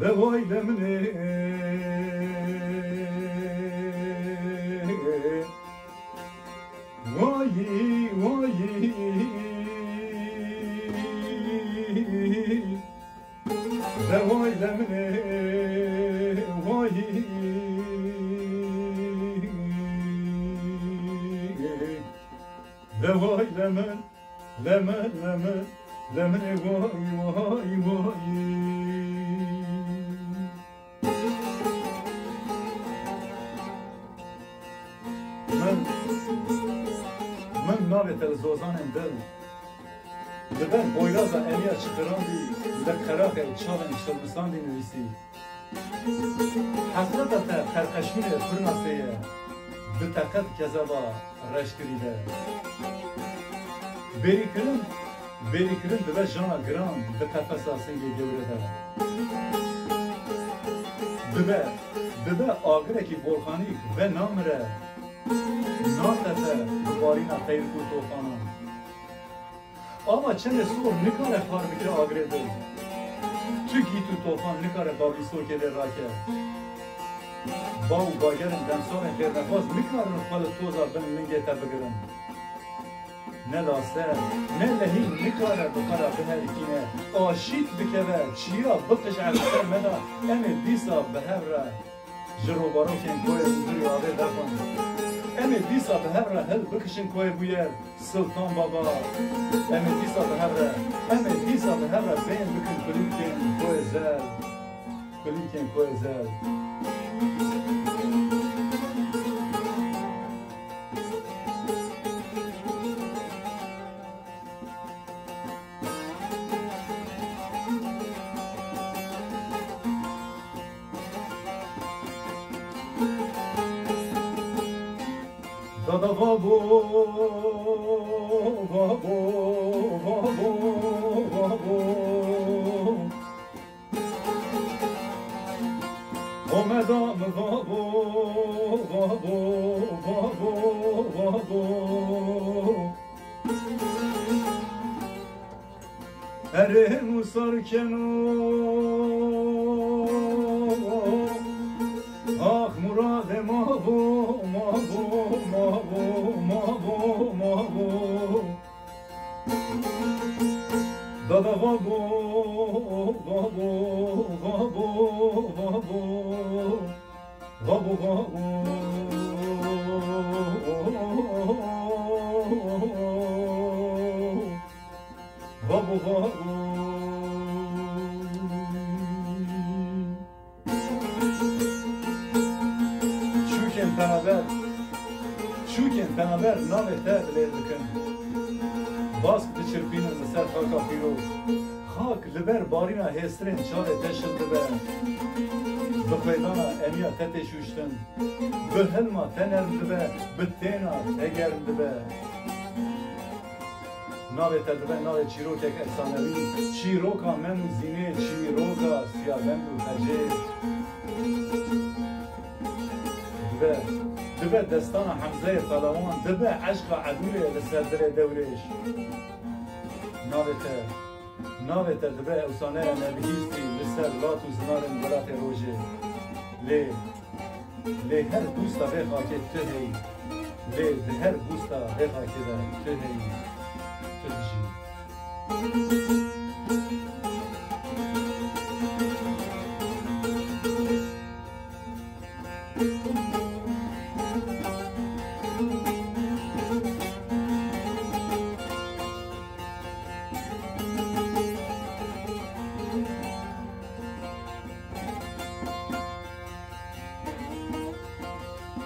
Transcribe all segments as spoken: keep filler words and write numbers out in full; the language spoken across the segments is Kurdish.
Ve vay le min ê. Vay, vay. Ve vay le min ê, vay. Ve vay le min, le min, le min, le min ê, vay, vay, vay. Min, min navê te li zozanên dil. Li ber boyraza eliya çiqirandî, li qeraxê û çavên şilmisandî nivîsî. Hesreta te qerqeşmînê firnasê ye, bi teqet kezeba reşkirî de. Bêrîkirin, bêrîkirin dibe jana giran di qefesa singê gewre de. Dibe, dibe agirekî volkanîk ve namire, natefe bi barîna qeyrk û tofanan. Ava çemê sor nikare xar bike agirê dil. Tu gît û tofan nikare bablîsokê lê rake. Ba û bagerin demsalên xêrnexwaz nikarin xwe li toza bin lingê te bigirin. Ne laser, ne lehî nikare bi xwe re biherikîne. Aşît bikeve, çiya biqije li ser me de, em ê dîsa bi hev re ji robarokên koyê Huzurî avê vexwin. Em ê dîsa bi hev re hil bikişin koyê Bûyer, Siltan Baba. Em ê dîsa bi hev re, em ê dîsa bi hev re bên bikin kulînkên koyê Zer. Kulînkên koyê Zer. Dada vabo, vabo, vabo, vabo. Homeda mi vabo, vabo, vabo, vabo. Erê nûsar keno, ax muradê ma bo, ma bo, ma bo, ma bo, ma bo. Dada vabo, vabo, vabo, vabo. Vabo, vabo. Vabo, vabo. Çûkên penaber, çûkên penaber navê te bi lêv dikin. Bask diçirpînin li ser xaka pîroz. Xak li ber barîna hêstirên çavê te şil dibe. Bi xwêdana eniya te tê şûştin. Bi hilma te nerm dibe, bi têna te germ dibe. Navê te dibe navê çîrokek efsanewî, çîroka Mem û Zînê, çîroka Siyabend û Xecê. Dibe, dibe destana Hemzeyê Pelewan, dibe eşqa Edûlê li ser dilê Dewrêş. Navê te, navê te dibe efsaneya nebihîstî li ser lat û zinarên welatê rojê. Lê, lê her bûsta vê xakê tu heyî. Lê di her bûsta vê xakê de tu heyî, tu dijî.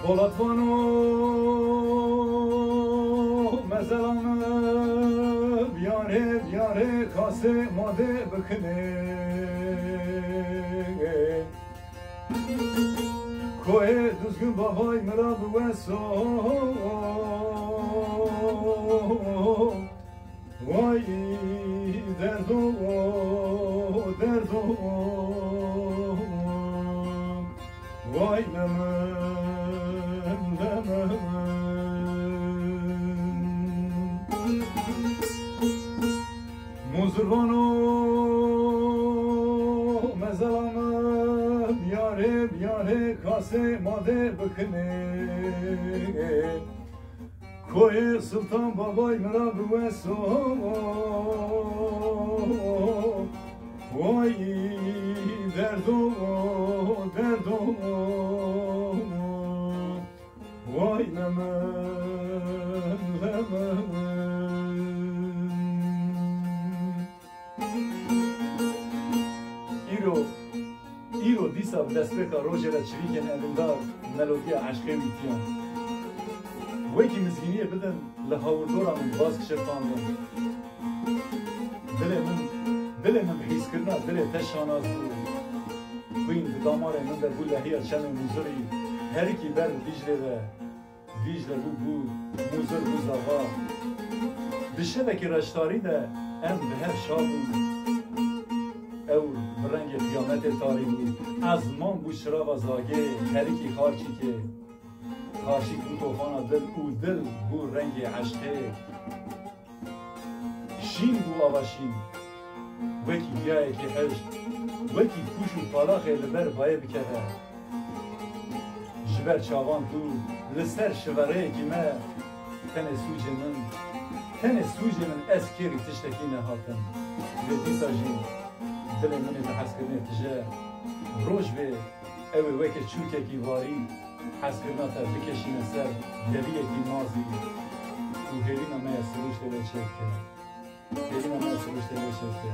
Polatvan û mezela min, biyarê, biyarê kasê madê bikinê. Koyê Duzgin bavay mira bi weso. Vay derdo, derdo, vay le min, le min. Muzurvano mezela min. Kasê madê bikine. Koyê Sultan Babay mira bi weso. Vay derdo, derdo. Vay lemen, lemen. Îro, îro dîsa bi destpêka rojê re çivîkên elindar melodiya eşqê wî tiyan. Wekî mizgîniyê bidin li hawirdora min baz kişirtandin. Dilê min, dilê min bi hîskirina dilê te şanaz bû. Xwîn di damarê min de bû lehiya çemê muzirî, herikî ber li Dîclê ve. Dîcle bû, bû muzir bû zava. Di şevekî reştarî de em bi hev şa bûn. Ewr bi rengê qiyametê tarî bû. Ezman bû şirava zagê, herikî xarçîkê. Xarçîk bû tofana dil û dil bû rengê eşqê. Şîn bû ava şîn, wekî giyayekî hişk, wekî pûş û palaxê li ber bayê bikeve. Ji ber çavan tu li ser şivereyekî me, tenê sûcê min, tenê sûcê min ez kêrî tiştekî nehatim. Lê dîsa jî dilê min ê bi hezkirinê tije. Roj bê ew ê weke çûkekî varî hezkirina te bikişîne ser deriyekî mazî û hêvîna me ya sirûştê lê çêbike. Hêvîna me ya sirûştê lê çêbike.